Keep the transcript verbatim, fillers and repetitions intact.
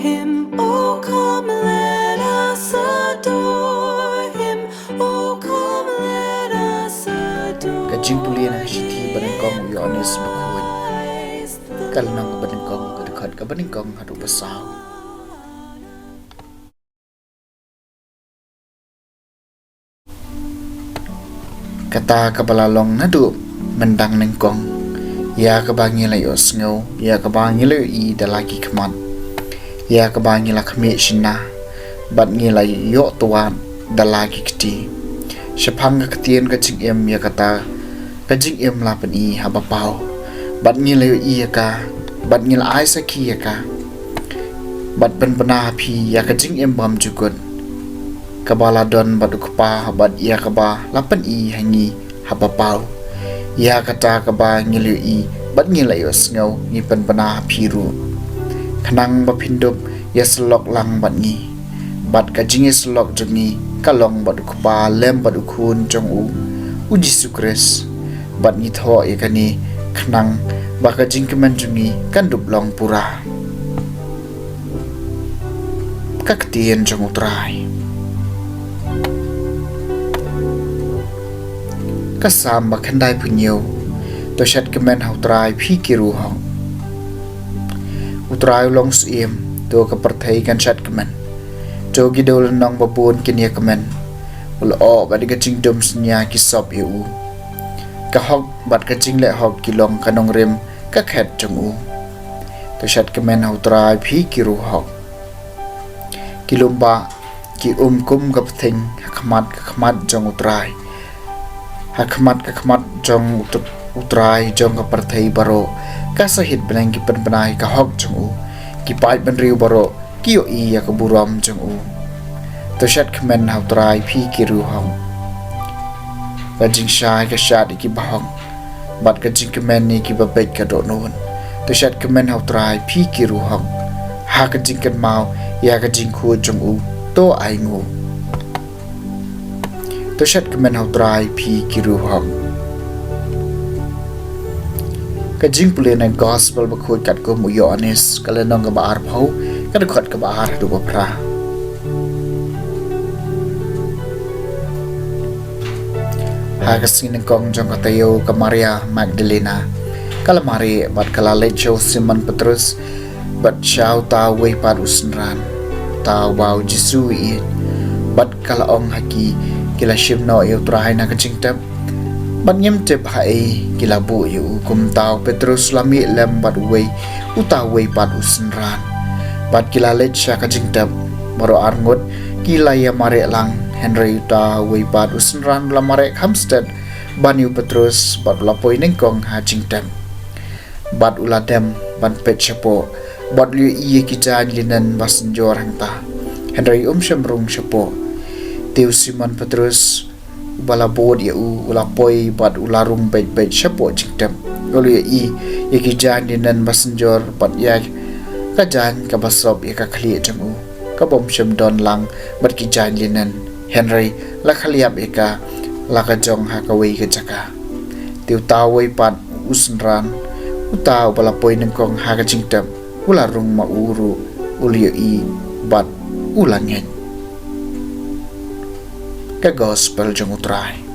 Him, oh come, let us adore him. Oh come, let us adore. Ka jingpule na ka shithi banyngkong u Ïoannis Bakhuid. Ka lynnong banyngkong, ka dkhot kaba nyngkong haduh ba saw. Kata kaba la long naduh myndang nyngkong, ïa kaba ngi la ïohsngew, ïa kaba ngi la ïohi da la ki khmat, ïa kaba ngi la khmih shynna, bad ngi la ïoh twad da la ki kti. Shaphang ka ktien ka jingim, ïa kata ka jingim la pyni haba paw, bad ngi la ïohi ïa ka, bad ngi la ai sakhi ïa ka, bad pynbna ha phi ïa ka jingim bymjukut, kaba la don bad u Kpa, bad ïa kaba la pyni ha ngi haba paw. Ïa kata kaba ngi la ïohi bad ngi la ïohsngew ngi pynbna ha phi ruh, khnang ba phin dup ïasyllok lang bad ngi. Bad ka jingïasyllok jong ngi ka long bad u Kpa lem bad u Khun jong u, u Jisu Khrist. Bad ngi thoh ïa kane khnang ba ka jingkmen jong ngi kan dup long pura. Ka ktien jong u Trai. Ka Salm ba khyndai phew hynñiew. To shad kmen ha u Trai phi ki ruh hok. U Trai u long syiem, to ka pyrthei kan shad kmen. To ki dewlynnong ba bun kin ïa kmen. U la oh bad ka jingdum synñia ki sop ïa u. Ka hok bad ka jingleh hok ki long ka nongrim ka khet jong u. To shad kmen ha u Trai phi ki ruh hok. Ki lum bah ki um kum ka pthing ha khmat ka khmat jong u Trai. Ha khmat ka khmat jong u Tr-, u Trai jong ka pyrthei baroh. Ka sahit bneng ki pynbna ïa ka hok jong u. Ki paidbynriew baroh ki ïohi ïa ka burom jong u. To shad kmen ha u Trai phi ki ruh hok. Ka jingshai ka shad ïa ki bahok, bad ka jingkmen ïa ki babeit ka dohnud. To shad kmen ha u Trai phi ki ruh hok. Ha ka jingkynmaw ïa ka jingkhuid jong u, to ainguh. To shad kmen ha u Trai phi ki ruh hok. Ka jingpule na Gospel Bakhuid katkum u Ïoannis, ka lynnong kaba arphew, ka dkhot kaba ar haduh ba phra. Ha ka sngi nyngkong jong ka taïew, ka Maria Magdalena ka la mareh bad ka la leit sha u Simon Petrus bad sha uta uwei pat u synran, uta uba u Jisu u ïeit. Bad ka la ong ha ki, ki la shim noh ïa u Trai na ka jingtep, bad ngim tip haei ki la buh ïa u. Kumta u Petrus u la mih lem bad uwei, uta uwei pat u synran. Bad ki la leit sha ka jingtep, baroh arngut ki la ïa mareh lang, hynrei uta uwei pat u synran u la mareh kham stet ban ïa u Petrus, bad u la poi nyngkong ha jingtep. Bad u la dem ban peit shapoh, bad u la ïohi ïa ki jaiñ linen ba synjor hangta, hynrei um shym rung shapoh. Te u Simon Petrus, uba la bud ïa u, u la poi bad u la rung beit beit shapoh jingtep. U la ïohi ïa ki jaiñ linen ba synjor bad ïa ka jaiñ kaba sop ïa ka khlieh jong u, kaba um shym don lang bad ki jaiñ linen, hynrei la khylliap ïa ka, la ka jong ha kawei ka jaka. Te uta uwei pat u synran, uta uba la poi nyngkong ha ka jingtep, u la rung ma u ruh, u la ïohi bad u la ngeit. Ka Gospel jong u Trai.